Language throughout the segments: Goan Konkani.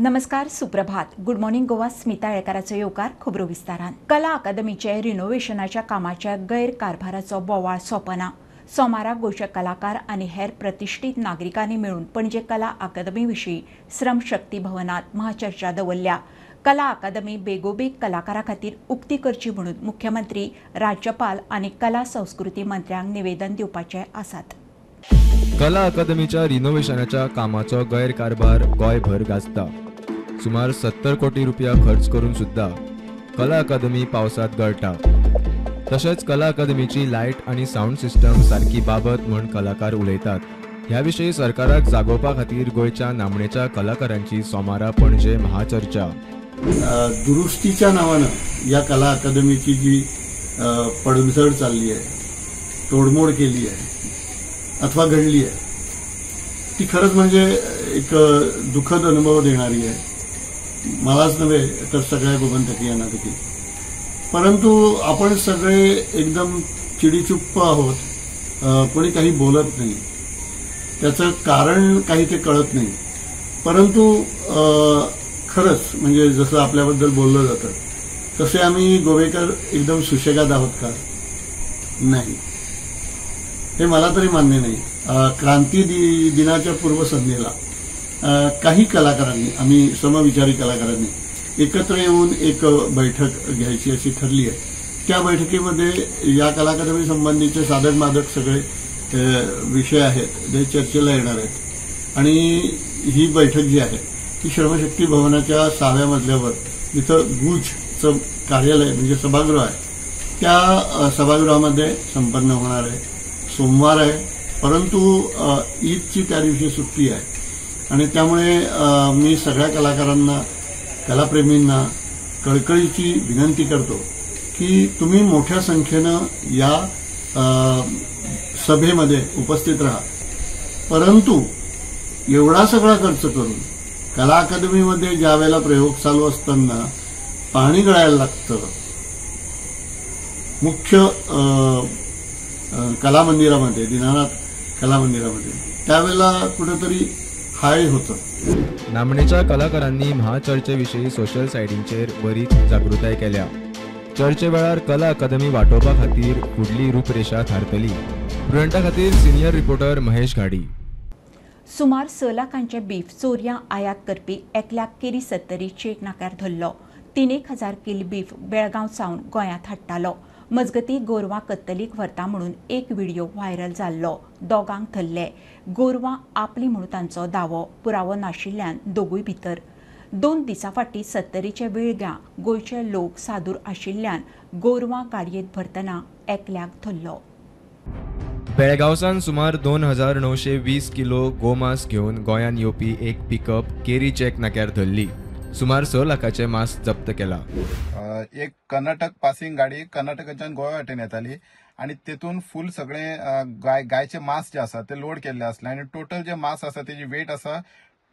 नमस्कार, सुप्रभात. गुड मॉर्निंग गोवा, स्मिता येळकाराचो येवकार खबरो विस्तारान. कला अकादमीचे रिनोव्हेशनाच्या कामाच्या गैरकारभाराचो बोवाळ सोंपना. सोमारा गोंयचे कलाकार आनी हेर प्रतिश्ठीत नागरिकांनी मेळून पणजे कला अकादमी विशीं श्रमशक्ती भवनात महाचर्चा दवरल्या. कला अकादमी बेगोबेग कलाकारां खातीर उक्ती करची म्हणून मुख्यमंत्री, राज्यपाल आनी कला संस्कृती मंत्र्यांक निवेदन दिवपाचे आसात. कला अकादमीच्या रिनोव्हेशनाच्या कामाचो गैरकारभार गोंयभर गाजता. सुमार 70 कोटी रुपया खर्च करून सुद्धा कला अकादमी पावसात गळटा. तशेंच कला अकादमीची लायट आनी सावंड सिस्टम सारकी बाबत म्हण कलाकार उलयतात. ह्या विशीं सरकाराक जागोवपा खातीर गोंयच्या नामनेच्या कलाकारांची सोमारा पणजे महाचर्चा. दुरुस्तीच्या नावानं या कला अकादमीची जी पडझड चालली आहे, तोडमोड केली आहे अथवा घडली आहे, ती खरंच म्हणजे एक दुःखद अनुभव देणारी आहे. मलाच नव्हे तर सगळ्या गोमंतकीयांना देखील. परंतु आपण सगळे एकदम चिडीचुप्प आहोत, कोणी काही बोलत नाही, त्याचं कारण काही ते कळत नाही. परंतु खरंच म्हणजे जसं आपल्याबद्दल बोललं जातं तसे आम्ही गोवेकर एकदम सुशेगाद आहोत का? नाही, हे मला तरी मान्य नाही. क्रांती दिनाच्या पूर्वसंध्येला काही कलाकारांनी, आम्ही समविचारी कलाकारांनी एकत्र येऊन एक बैठक घ्यायची अशी ठरली आहे. त्या बैठकीमध्ये या कला अकादमी संबंधीचे साधक माधक सगळे विषय आहेत जे चर्चेला येणार आहेत. आणि ही बैठक जी आहे ती श्रमशक्ती भवनाच्या 6व्या मजल्यावर जिथं गुजचं कार्यालय म्हणजे सभागृह आहे त्या सभागृहामध्ये संपन्न होणार आहे. सोमवार आहे, परंतु ईदची त्या दिवशी सुट्टी आहे आणि त्यामुळे मी सगळ्या कलाकारांना, कलाप्रेमींना कळकळीची विनंती करतो की तुम्ही मोठ्या संख्येनं या सभेमध्ये उपस्थित राहा. परंतु एवढा सगळा खर्च करून कला अकादमीमध्ये ज्या वेळेला प्रयोग चालू असताना पाणी गळायला लागतं, मुख्य कला मंदिरामध्ये, दीनानाथ कला मंदिरामध्ये, त्यावेळेला कुठेतरी हाय होतं. नामनेच्या कलाकारांनी महाचर्चेविशीं सोशल सायटींचेर बरीच जागृताय केल्या. चर्चे वेळार कला अकादमी वाटोवपा खातीर फुडली रूपरेशा थारतली. प्रुडंटा खातीर सिनियर रिपोर्टर महेश घाडी. सुमार 6 लाखांचे बीफ चोरयां आयात करपी एकल्याक केरी सत्तरी चेक नाक्यार धरलो. 3,000 किल बीफ बेळगांव सावन गोंयांत हाडटालो. मजगती गोरवां कत्तलीक व्हरता म्हणून एक व्हिडिओ व्हायरल जाल्लो. दोगांक धरले. गोरवां आपली म्हणून तांचो दावो, पुरावो नाशिल्ल्यान दोगूय भितर. 2 दिसां फाटीं सत्तरीचे वेळग्यां गोंयचे लोक सादूर आशिल्ल्यान गोरवां गाडयेंत भरतना एकल्याक धरलो. बेळगांवसान सुमार 2,920 किलो गोमांस घेवन गोंयांत येवपी एक पिकअप केरी चेक नाक्यार धरली. सुमार 6 लाखाचे मांस जप्त केला. एक कर्नाटक पासिंग गाडी कर्नाटकाच्यान गोवा वाटेन येताली आणि तेतून फूल सगळे गायचे मांस जे आसा ते लोड केल्ले आसले आणि टोटल जे मांस आसा तेजी वेट आसा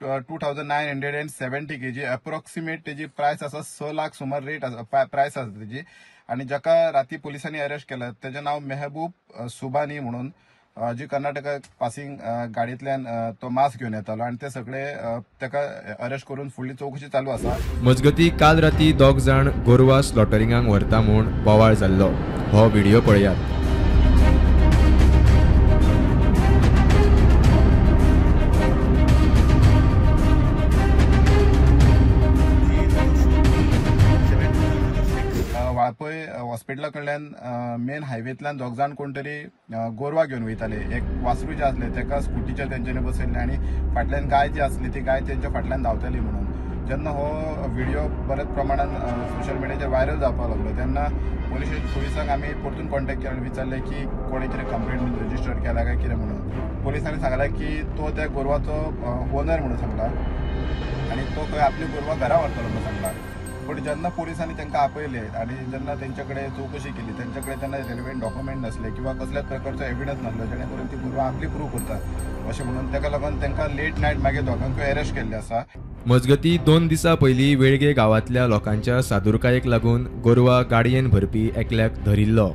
2,970 kg approximate. तेजी प्रायस आसा 6 लाख सुमार रेट आसा, प्रायस आसा तेजी. आणि जाका राती पोलिसांनी अरेस्ट केला तेजें नांव मेहबूब सुबानी म्हणून, जी कर्नाटका पासिंग गाडयेंतल्यान तो मांस घेवन येतालो आणि ते सगळे ताका अरेस्ट करून फुडली चौकशी चालू आसा. मजगती काल राती 2 जाण गोरवां स्लॉटरिंगाक व्हरता म्हूण बोवाळ जाल्लो. हो व्हिडिओ पळयात. वाळपय हॉस्पिटला कडल्यान मेन हायवेंतल्यान 2 जाण कोण तरी गोरवां घेवन वयताले. एक वासरू जे आसले तेका स्कुटीचेर तेंच्यांनी बसयल्ले आनी फाटल्यान गाय जी आसली ती गाय तेंच्या फाटल्यान धांवताली म्हणून. जेन्ना हो व्हिडिओ बऱ्याच प्रमाणान सोशल मिडियाचेर व्हायरल जावपाक लागलो तेन्ना पुलिसांक आमी परतून कॉन्टेक्ट केलो, विचारलें की कोणी कितें कंप्लेंट रजिस्टर केला काय कितें म्हणून. पुलिसांनी सांगलें की तो त्या गोरवाचो ओनर म्हणून सांगला आनी तो खंय आपली गोरवां घरा व्हरतलो म्हणून सांगला. पण जेन्ना पोलिसांनी तांकां आपयले आनी जेन्ना तेंचे कडेन चवकशी केली, तेंचे कडेन तेन्ना रेलिवंट डॉक्युमेंट नासले किंवा कसल्याच प्रकारचो एविडन्स नासलो जेणे करून ती गोरवां आपली प्रूव करता अशें म्हणून, ताका लागून तांकां लेट नायट मागीर दोगांकूय अरेस्ट केल्ले आसा. मजगती 2 दिसां पयलीं वेळगे गांवांतल्या लोकांच्या सादुरकायेक लागून गोरवां गाडयेन भरपी एकल्याक धरिल्लो.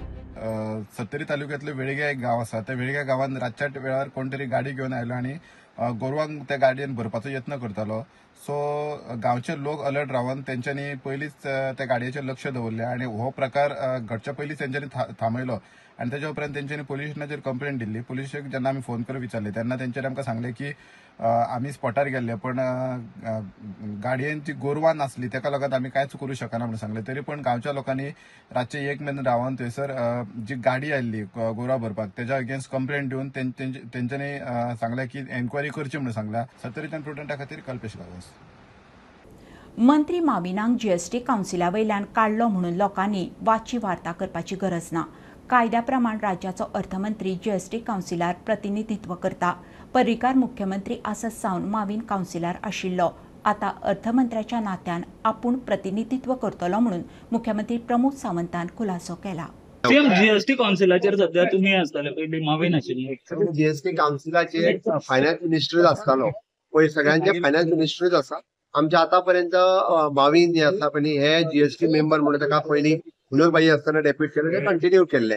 सत्तरी तालुक्यातलो वेळगे एक गांव आसा. त्या वेळगे गांवांत रातच्या वेळार कोण तरी गाडी घेवन आयलो आनी गोरवांक त्या गाडयेन भरपाचो यत्न करतालो. सो गांवचे लोक अलर्ट रावन तेंच्यांनी पयलींच त्या गाडयेचेर लक्ष दवरलें आनी हो प्रकार घडच्या पयलींच तेंच्यांनी थांबयलो आनी तेच्या उपरांत तेंच्यांनी पोलीस स्टेशनाचेर कंप्लेंट दिल्ली. पोलिशेक जेन्ना आमी फोन करून विचारले तेन्ना तेंच्यांनी आमकां सांगलें की आमी स्पॉटार गेल्ले पण गाडयेन ती गोरवां नासली तेका लागून आमी कांयच करूं शकना म्हणून सांगलें. तरी पण गांवच्या लोकांनी रातचे 1 मेरेन रावन थंयसर जी गाडी आयिल्ली गोरवां भरपाक तेच्या अगेन्स्ट कंप्लेंट दिवन तेंच्यांनी सांगलें की एन्क्वायरी करची म्हणून सांगला. सत्तरीच्यान प्रुडंटा खातीर कल्पेश गांवस. मंत्री माविनांक जीएसटी कावन्सिला वयल्यान काडलो म्हणून लोकांनी वाची वार्ता करपाची गरज ना. कायद्या प्रमाण राज्याचो अर्थमंत्री जीएसटी कावन्सिलार प्रतिनिधित्व करता. पर्रीकार मुख्यमंत्री आसत सावन माविन कावन्सिलार आशिल्लो. आतां अर्थमंत्र्याच्या नात्यान आपूण प्रतिनिधित्व करतलो म्हणून मुख्यमंत्री प्रमोद सावंतान खुलासो केला. जीएसटी कावन्सिलाचेर सध्या तुमी आसताले, पयलीं माविन आशिल्ले. जीएसटी कावन्सिलाचेर फायनान्स मिनिस्टरूच आसतालो, पयर सगळ्यांचे फायनान्स मिनिस्टरूच आसा. आमच्या आतापर्यंत माविन जे आसा पळय हे जीएसटी मेंबर म्हणून ताका पयलीं विनोदभाई आसतना डेप्युट केले, ते कंटिन्यू केल्ले.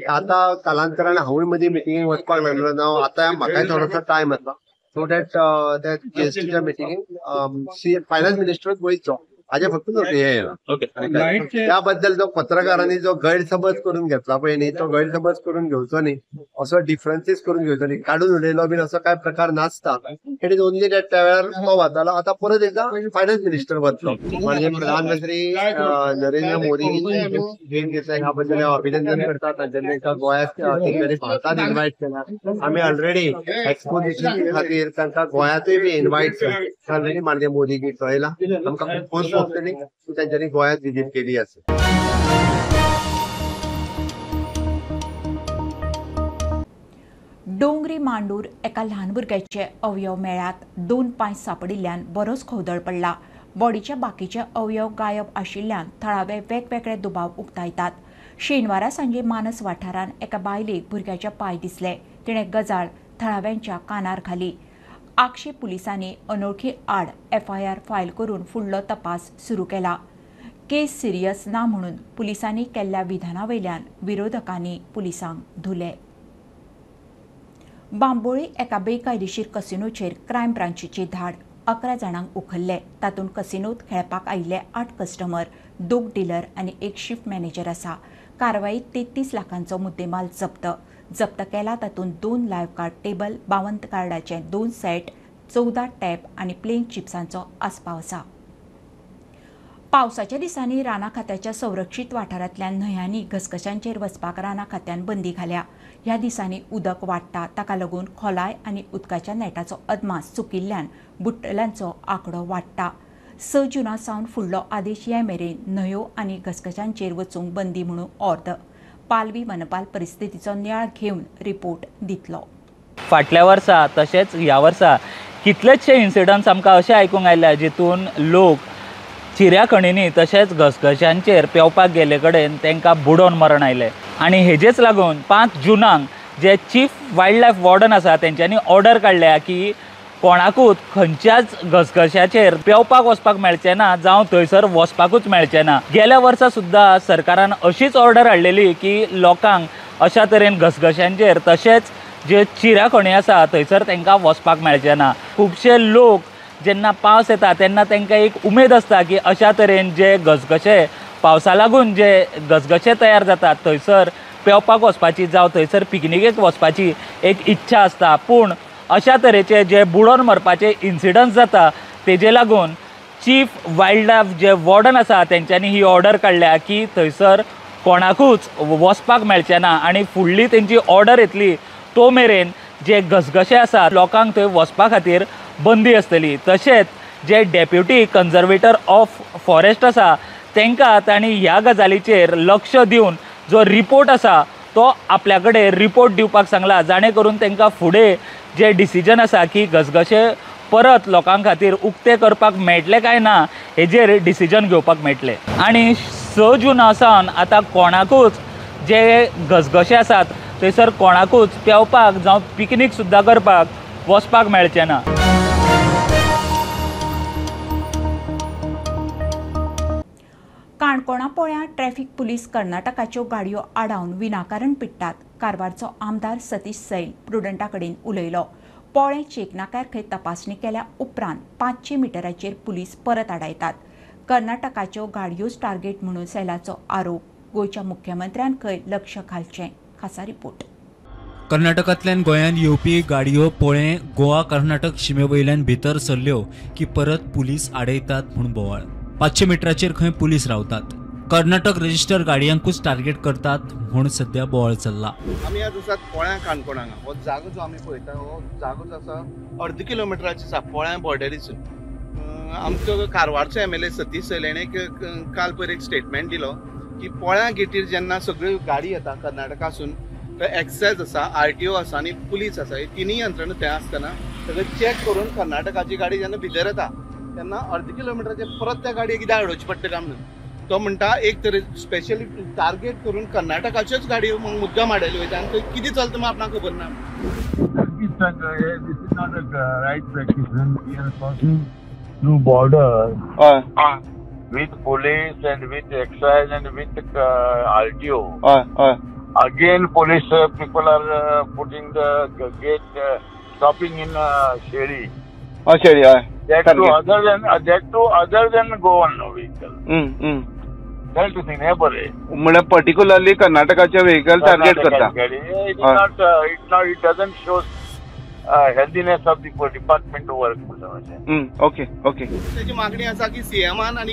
आतां कालांतरान हांवूय मदीं मिटिंगेक वचपाक लागलो ना, आतां म्हाकाय थोडोसो टायम आसा, सो that त्या जीएसटीच्या मिटिंगेक फायनान्स मिनिस्टरूच वयचो हाजे फक्त हे. त्या बद्दल जो पत्रकारांनी जो गैरसमज करून घेतला पळय न्ही, तो गैरसमज करून घेवचो न्ही, असो डिफरन्सीस करून घेवचो न्ही, काडून उडयलो बीन असो काय प्रकार नासता. It is only that त्या वेळार तो वतालो, आतां परत एकदां फायनान्स मिनिस्टर वतलो. म्हणजे प्रधानमंत्री नरेंद्र मोदी भेट घेतला ह्या बद्दल हांव अभिनंदन करता. तांच्यांनी गोंयांत तेंच्यांनी भारतांत इन्वायट केला. आमी ऑलरेडी एक्सपोजिशन खातीर तांकां गोंयांतूय बी इन्वायट केला. ऑलरेडी माननीय मोदीक कळयला, आमकां खूब खोस तांच्यांनी गोंयांत विजीट केली आसा. डोंगरी मांडूर एका ल्हान भुरग्याचे अवयव मेळ्यात. 2 पांय सापडिल्ल्यान बरोच खवदळ पडला. बॉडीचे बाकीचे अवयव गायब आशिल्ल्यान थळावे वेगवेगळे दुबाव उक्तायतात. शेनवारा सांजे मानस वाठारांत एका बायलेक भुरग्याचे पांय दिसले. तिणें गजाल थळाव्यांच्या कानार घाली. आगशी पुलिसांनी अनोळखी आड एफआयआर फायल करून फुडलो तपास सुरू केला. केस सिरियस ना म्हणून पुलिसांनी केल्ल्या विधाना वयल्यान विरोधकांनी पुलिसांक धुले. बांबोळी एका बेकायदेशीर कसिनोचेर क्रायम ब्रांचीची धाड. 11 जाणांक उखल्ले. तातूंत कसिनोत खेळपाक आयिल्ले 8 कस्टमर, 2 डिलर आनी 1 शिफ्ट मॅनेजर आसा. कारवाईत 33 लाखांचो मुद्देमाल जप्त जप्त केला. तातूंत 2 लायव्ह कार्ड टेबल, 52 कार्डाचे 2 सेट, 14 टॅप आनी प्लेइंग चिप्सांचो आस्पाव आसा. पावसाच्या दिसांनी राना खात्याच्या संरक्षीत वाठारांतल्यान न्हंयांनी घसघशांचेर वचपाक राना खात्यान बंदी घाल्या. ह्या दिसांनी उदक वाडटा, ताका लागून खोलाय आनी उदकाच्या नेटाचो अदमास चुकिल्ल्यान बुडटल्यांचो आंकडो वाडटा. 6 जुना सावन फुडलो आदेश ये मेरेन न्हंयो आनी घसघशांचेर वचूंक बंदी म्हणून ऑर्द. पालवी वनपाल परिस्थितीचो नियाळ घेवन रिपोर्ट दितलो. फाटल्या वर्सा तशेंच ह्या वर्सा कितलेचशे इन्सिडंट्स आमकां अशें आयकूंक आयल्या जितून लोक चिऱ्या खणींनी तशेंच घसघशांचेर पेंवपाक गेल्ले कडेन तांकां बुडोवन मरण आयलें. आनी हेजेच लागून 5 जुनाक जे चीफ वायल्ड लायफ वॉर्डन आसा तेंच्यांनी ऑर्डर काडल्या की कोणाकूच खंयच्याच घसघशाचेर पेंवपाक वचपाक मेळचें ना, जावं थंयसर वचपाकूच मेळचें ना. गेल्या वर्सा सुद्दां सरकारान अशीच ऑर्डर हाडलेली की लोकांक अशा तरेन घसघशांचेर तशेंच जे चिऱ्या खणी आसा थंयसर तांकां वचपाक मेळचें ना. खुबशे लोक जेन्ना पावस येता तेन्ना तांकां एक उमेद आसता की अशा तरेन जे घसघशे पावसा लागून जे घसघशे तयार जातात थंयसर पेंवपाक वचपाची जावं थंयसर पिकनिकेक वचपाची एक इच्छा आसता. पूण अशा तरेचे जे बुडोवन मरपाचे इन्सिडंट्स जाता तेजे लागून चीफ वायल्ड लायफ जे वॉर्डन आसा तेंच्यांनी ही ऑर्डर काडल्या की थंयसर कोणाकूच वचपाक मेळचें ना आनी फुडली तेंची ऑर्डर येतली तो मेरेन जे घसघशे आसा लोकांक थंय वचपा खातीर बंदी आसतली. तशेंच जे डेप्युटी कन्जर्वेटर ऑफ फॉरेस्ट आसा तांकां तांणी ह्या गजालीचेर लक्ष दिवन जो रिपोर्ट आसा तो आपल्या कडेन रिपोर्ट दिवपाक सांगला, जाणे करून तांकां फुडें जे डिसिजन आसा की घसघशे परत लोकां खातीर उक्ते करपाक मेळटले काय ना हेजेर डिसिजन घेवपाक मेळटलें. आनी 6 जुना सावन आतां कोणाकूच जे घसघशे आसात थंयसर कोणाकूच पेंवपाक जावं पिकनीक सुद्दां करपाक वचपाक मेळचें ना. काणकोणा पोळ्यां ट्रॅफिक पुलीस कर्नाटकाच्यो गाडयो आडावन विनाकारण पिडटात. कारवारचो आमदार सतीश सैल प्रुडंटा कडेन उलयलो. पोळें चेकनाक्यार खंय तपासणी केल्या उपरांत 500 मिटराचेर पुलीस परत आडायतात. कर्नाटकाच्यो गाडयोच टार्गेट म्हणून सेलाचो आरोप. गोंयच्या मुख्यमंत्र्यान खंय लक्ष घालचें. खासा रिपोर्ट. कर्नाटकांतल्यान गोंयांत येवपी गाडयो पोळें गोवा कर्नाटक शिमे वयल्यान भितर सरल्यो की परत पुलीस आडयतात म्हूण बोवाळ. 500 मिटराचेर खंय पुलीस रावतात. कर्नाटक रजिस्टर गाडयांकूच टार्गेट करतात म्हूण सध्या बोवाळ चल्ला. आमी आज आसात पोळ्यां काणकोण हांगा. हो जागो जो आमी पळयता हो जागो जो आसा अर्द किलोमिटराचो आसा पोळ्यां बॉर्डरीसून. आमचो कारवारचो MLA Satish सैल हेणें काल पयर एक स्टेटमेंट दिलो की पोळ्यां गेटीर जेन्ना सगळ्यो गाडी येता कर्नाटकासून तर एक्सायज आसा, RTO आसा आनी पुलीस आसा, हे तिनूय यंत्रणा थंय आसतना सगळें चॅक करून कर्नाटकाची गाडी जेन्ना भितर येता तेन्ना अर्द किलोमिटराचेर परत त्या गाडयेक कित्याक अडोवची पडटा काय म्हणून. तो म्हणटा एक तरी स्पेशली टार्गेट करून कर्नाटकाच्योच गाडयो मुद्दाम हाडयल्यो वयता आनी थंय कितें चलता म्हूण आपणाक खबर ना. This is not a right practice. We are crossing through border with police and with excise and with RTO. Again, police people are putting the gate, stopping in Sheri. Sheri, that too other than Goan vehicle. That is thing, बरे. म्हणजे पर्टिक्युलरली कर्नाटकाचे व्हेकल टार्गेट करता. It is not, it doesn't show healthiness of the department work. Okay okay. त्याची मागणी आसा की सीएमान आनी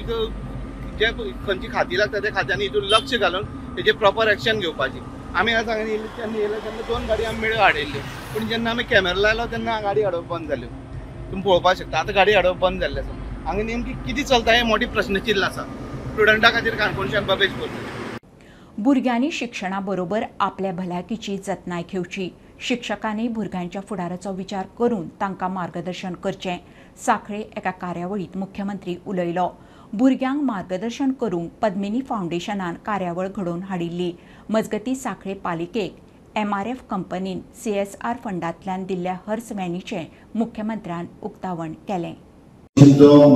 जे खंयची खाती लागता त्या खात्यांनी हितून लक्ष घालून तेजे प्रॉपर एक्शन घेवपाची. आमी आज हांगा येयले तेन्ना येयले तेन्ना 2 गाडी आमी मेळ्यो हाडयल्ल्यो, पूण जेन्ना आमी कॅमेरा लायलो तेन्ना गाडी हाडप बंद जाल्यो. तुमी पळोवपाक शकता आतां गाडी हाडप बंद जाल्लें आसा. हांगा नेमकी कितें चलता हें मोठें प्रश्नचिन्न आसा स्टुडंटा खातीर काणकोणच्यान बाबेश बोलता. भुरग्यांनी शिक्षणा बरोबर आपल्या भलायकीची जतनाय घेवची. शिक्षकांनी भुरग्यांच्या फुडाराचो विचार करून तांकां मार्गदर्शन करचें. सांखळे एका कार्यावळींत मुख्यमंत्री उलयलो. भुरग्यांक मार्गदर्शन करूंक पद्मिनी फावंडेशनान कार्यावळ घडोवन हाडिल्ली. मजगतीं सांखळे पालिकेक MRF कंपनीन CSR फंडांतल्यान दिल्ल्या हर्स व्हॅनीचें मुख्यमंत्र्यान उक्तावण केलें.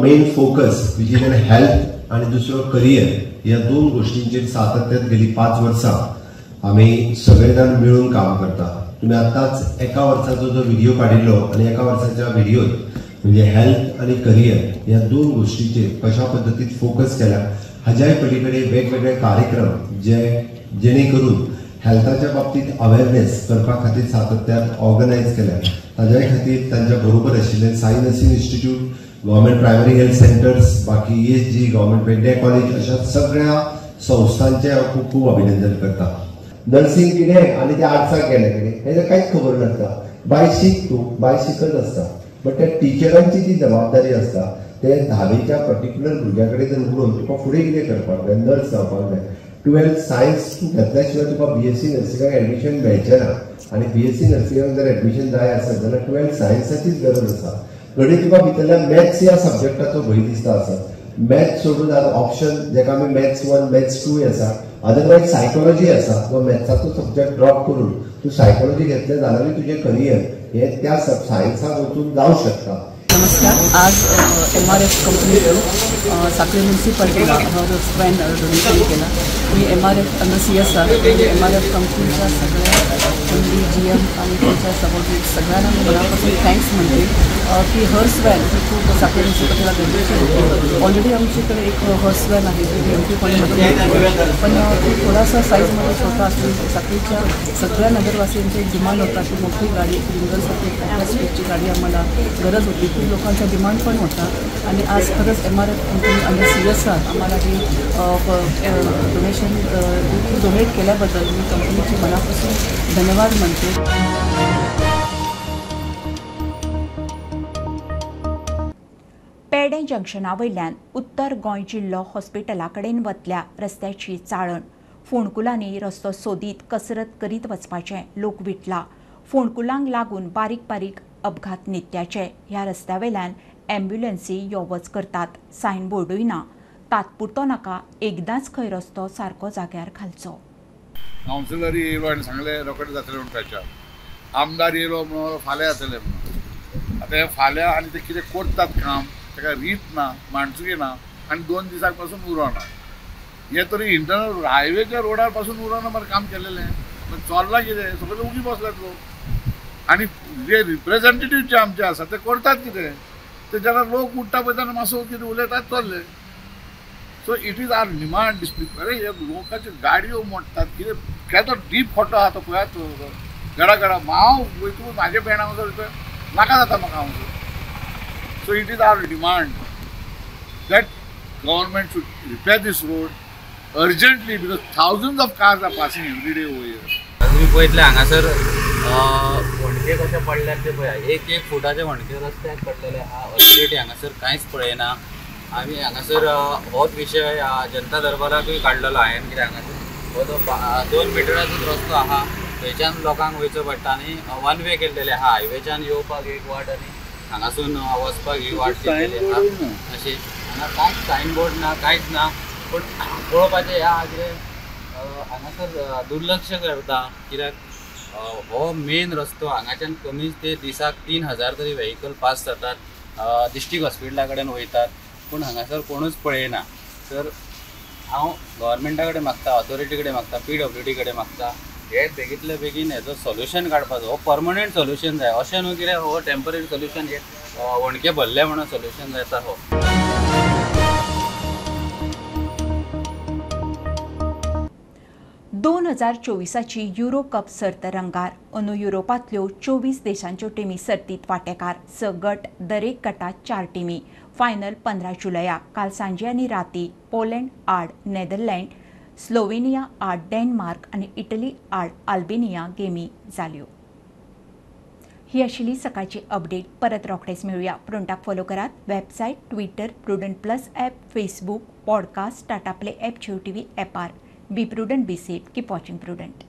Main focus which is health आनी दुसरो करियर ह्या 2 गोष्टींचेर सातत्यात गेली 5 वर्सां आमी सगळे जाण मिळून काम करता. तुम्ही आताच एका वर्साचो जो व्हिडिओ काडिल्लो आनी एका वर्साच्या व्हिडिओत म्हणजे हेल्थ आनी करियर ह्या 2 गोष्टीचेर कशा पद्दतीन फोकस केला हाज्याय पलीकडे वेगवेगळे कार्यक्रम जे जेणे करून हेल्थाच्या बाबतीत अवेअरनेस करपा खातीर सातत्यान ऑर्गनायज केल्या. ताज्याय खातीर तांच्या बरोबर आशिल्ले Sai nursing institute, government primary health centres, बाकी ESG, government Pedne college अशा सगळ्या संस्थांचे हांव खूब खूब अभिनंदन करता. नर्सिंग कितें आनी ते आर्ट्साक गेले कितें हें कांयच खबर नासता. बाय शीक तूं, बाय शिकत आसता, बट त्या टिचरांची ती जबाबदारी आसता ते धावेच्या पर्टिक्युलर भुरग्या कडेन जर उलोवन तुका फुडें कितें करपाक जाय, नर्स जावपाक जाय, 12th science तूं घेतल्या शिवाय तुका BSc नर्सिंगाक एडमिशन मेळचें ना आनी BSc नर्सिंगाक जर एडमिशन जाय आसत जाल्यार 12th सायन्साचीच गरज आसा. घडये तुका भितरल्या मॅथ्स ह्या सब्जॅक्टाचो भंय दिसता आसत, मॅथ्स सोडून आज ऑप्शन जेका आमी मॅथ्स 1 मॅथ्स 2 आसा, अदरवायज सायकोलॉजी आसा. किंवा मॅथ्साचो सब्जॅक्ट ड्रॉप करून तूं सायकोलॉजी घेतलें जाल्यारूय तुजें करियर हे त्या सायन्साक वचून जावं शकता. नमस्कार. आज MRF company through Sanquelim म्युनिसिपालिटीला हर्स van donation केला. मी MRF under CSR MRF कंपनीच्या सगळ्या MD, GM आणि त्यांच्या सबॉर्डिनेट सगळ्यांना मी मनापासून thanks म्हणते की हर्स व्हॅन ही खूप साखळी म्युनिसिपालिटीला गरजेची होती. ऑलरेडी आमच्याकडे एक हर्स व्हॅन आहे जी MP कॉलनीमधून, पण ती थोडासा साईजमध्ये छोटा असून साखळीच्या सगळ्या नगरवासियांचा एक डिमांड होता की मोठी गाडी, रिंगरसाठी एक मोठ्या स्पीडची गाडी आम्हाला गरज होती. खूप लोकांचा डिमांड पण होता आणि आज खरंच MRF company आणि CSR आम्हाला हे डोनेशन डोनेट केल्याबद्दल मी कंपनीची मनापासून धन्यवाद म्हणते. पेडें जंक्शना वयल्यान उत्तर गोंय जिल्लो हॉस्पिटला कडेन वतल्या रस्त्याची चाळण. फोंडकुलांनी रस्तो सोदीत कसरत करीत वचपाचें लोक विटला. फोंडकुलांक लागून बारीक बारीक अपघात नित्याचे. ह्या रस्त्या वयल्यान ॲम्ब्युलन्सी यो वच करतात. सायन बोर्डूय ना. तात्पुरतो नाका, एकदांच खंय रस्तो सारको जाग्यार घालचो. कावन्सिलर येयलो आनी सांगलें रोखडें जातलें म्हणून प्रचार, आमदार येयलो म्हणून फाल्यां जातलें म्हणून. आतां हें फाल्यां आनी ते कितें करतात काम ताका रीत ना, माणसुकी ना आनी 2 दिसांक पासून उरोना. हें तरी इंटरनल हायवेच्या रोडार पासून उरोना मरे काम केलेलें. चोल्लां कितें, सगळें उगी बसल्यात लोक. आनी जे रिप्रेझेंटेटिव्ह जे आमचे आसा ते करतात कितें ते जेन्ना लोक उठ्ठा पळय तेन्ना मातसो कितें उलयतात चल्ले. So it is our demand this people. अरे हे लोकांच्यो गाडयो मोडटात कितें केदो डीप खड्डो आहा तो पळयात गडा गडा हांव वयतकूच म्हाजे भेणां वचून नाका जाता म्हाका हांव. So it is our demand that government should repair this road urgently because thousands of cars are passing every day over here. तुमी पळयतले हांगासर होणके कशे पडल्यात ते पळया, एक एक फुटाचे होणके रस्त्याक पडलेले आहा. ऑथॉरिटी हांगासर कांयच पळयना. आमी हांगासर होच विशय जनता दरबाराकूय काडलेलो हांवें, कित्याक हांगासर हो जो 2 मिटराचोच रस्तो आहा थंयच्यान लोकांक वयचो पडटा आनी वन वे केल्लेले आहा. हायवेच्यान येवपाक एक वाट आनी हांगासून वचपाक ही वाट केल्लेली आहा. अशी हांगा कांयच सायन बोर्ड ना, कांयच ना. पूण पळोवपाचें ह्या कितें हांगासर दुर्लक्ष करता, कित्याक हो मेन रस्तो हांगाच्यान कमीच ते दिसाक 3000 तरी व्हेकल पास जातात, डिस्ट्रिक्ट हॉस्पिटला कडेन वयतात, पूण हांगासर कोणूच पळयना. तर हांव गव्हर्मेंटा कडेन मागता, ऑथॉरिटी कडेन मागता, PWD कडेन मागता, हे बेगींतले बेगीन हेजो सोल्युशन काडपाचो. हो परमनंट सोल्युशन जाय, अशें न्हू कितें हो टेम्पररी सोल्युशन, हे होणके भरले म्हणून सोल्युशन जाता हो. दोन 2024ची युरो कप सर्त रंगार. अंदू युरोपांतल्यो 24 देशांच्यो टिमी सर्तीत वांटेकार. 6 गट, दरेक गटात 4 टिमी. फायनल 15 जुलयाक. काल सांजे आनी राती पोलंड आड नेदरलँड, स्लोवेनिया आड डेन्मार्क आनी इटली आड अल्बेनिया गेमी जाल्यो. ही आशिल्ली सकाळची अपडेट. परत रोखडेच मेळुया. प्रुडंटाक फॉलो करात website, Twitter, Prudent plus app, Facebook, podcast, Tata Play app, Jio TV ॲपार. Be prudent, be safe, keep watching Prudent.